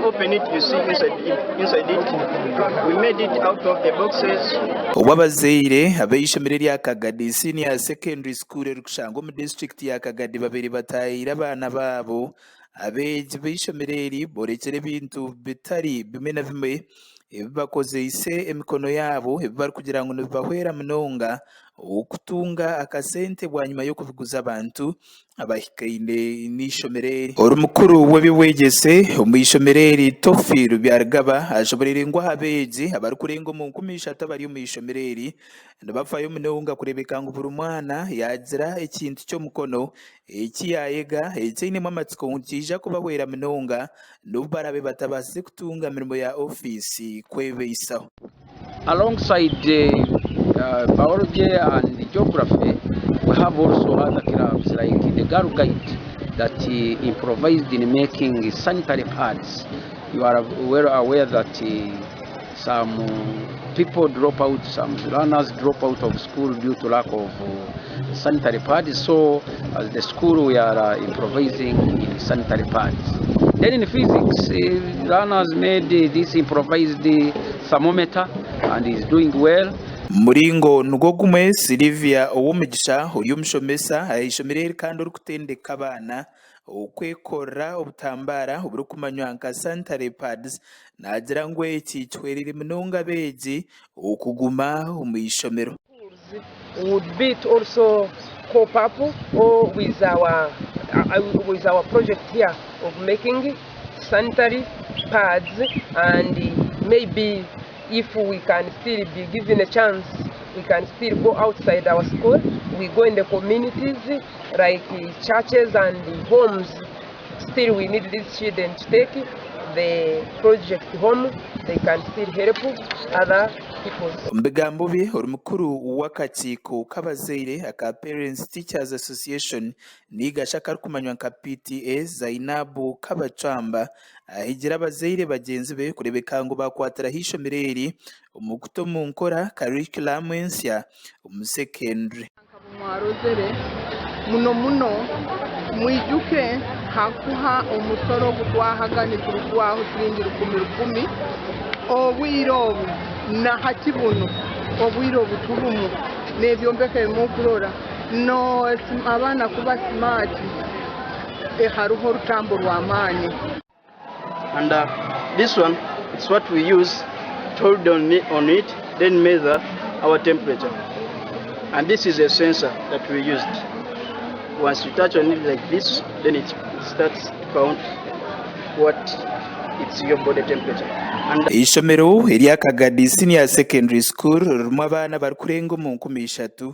open it you see inside it, inside it we made it out of the boxes. Obu abazaire ab'eishomero erya Kagadi Senior Secondary School erikushangwa omu disiturikiti ya Kagadi babaire bataahiire abaana baabo, abeegi b'eishomero eri boorekire ebintu bitari bimwe na bimwe ebi bakozeise emikono yaabo ebi barikugira ngu nibibahwera munonga okutunga akasente bwanyima y'okubiguza abantu abahikaine n'eishomero eri. Ori mukuru w'eby'obwegyese omu ishomero eri, Tofiru Byarugaba ashoboreire ngu aha beegi abarikurenga omu 3000 abari omu ishomero eri nibafayo munonga kureebeka ngu buri mwana yaagira ekintu ky'omukono eki yaayega eki ainemu amatsiko ngu nikiija kubahwera munonga n'obu baraabe batabaasize kutunga mirimo ya ofiisi kwebaisaho. Alongside biology and geography, we have also other clubs like the Girl Guide that improvised in making sanitary pads. You are well aware that some people drop out, some learners drop out of school due to lack of sanitary pads. So as the school we are improvising in sanitary pads. Then in physics, learners made this improvised thermometer and is doing well. Muringo nigwo gumwe, Sylvia Owomugisha ori omushomesa aha ishomero eri kandi orikutendeka abaana okwekorera obutambaara oburikumanywa nka sanitary pads naagira ngu eki kihwereire munonga abeegi okuguma omu ishomero. Would be to also cope up or with our project here of making sanitary pads, and maybe if we can still be given a chance, we can still go outside our school. We go in the communities like churches and homes. Still we need these children to take the project home. They can still help other people. Omu bigambo bye, ori mukuru w'akakiiko k'abazaire aka Parents Teachers Association ningashi akarikumanywa nka PTA, Zainabu Kabacwamba ahigira abazaire bagyenzi be kureebeka ngu baakwatiraho eishomero eri omu kuta omu nkora curriculum ensya omu secondary. Mwarozere muno muno, mwijuke hakuha omusoro ogutwahaga niturugwaho siringi rukumi rukumi obwire obu na hati bunu obwire obu turumu n'ebyombeko ebimukurora no abaana kuba smart, hariho orutambo rw'amaani. And this one, it's what we use to hold on it, then measure our temperature. And this is a sensor that we used. Once you touch on it like this, then it starts to count what it's your body temperature. And Eishomero erya Kagadi Senior Secondary School ririmu abaana barikurenga omu 3000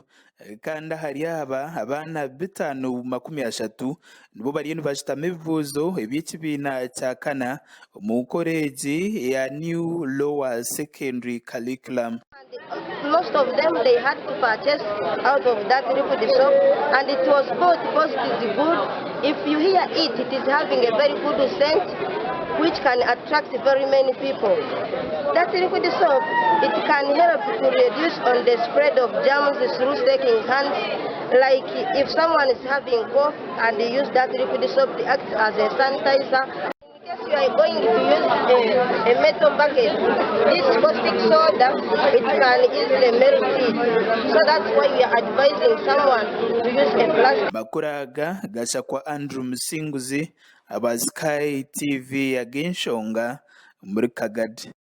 kandi ahari aba abaana 530 nibo bariyo nibashutama ebibuuzo eby'ekibiina kya kana omu nkora egi eya New Lower Secondary Curriculum. Most of them, they had to purchase out of that liquid soap, and it was bought because it is good. If you hear it, it is having a very good scent which can attract very many people. That liquid soap, it can help to reduce on the spread of germs through shaking hands. Like if someone is having cough and they use that liquid soap to act as a sanitizer. In case you are going to use a metal bucket, this caustic soda, it can easily melt it. So that's why we are advising someone to use a plastic. Makuru aga gashakwa Andrew Musinguzi aba Sky TV ag'enshonga muri Kagadi.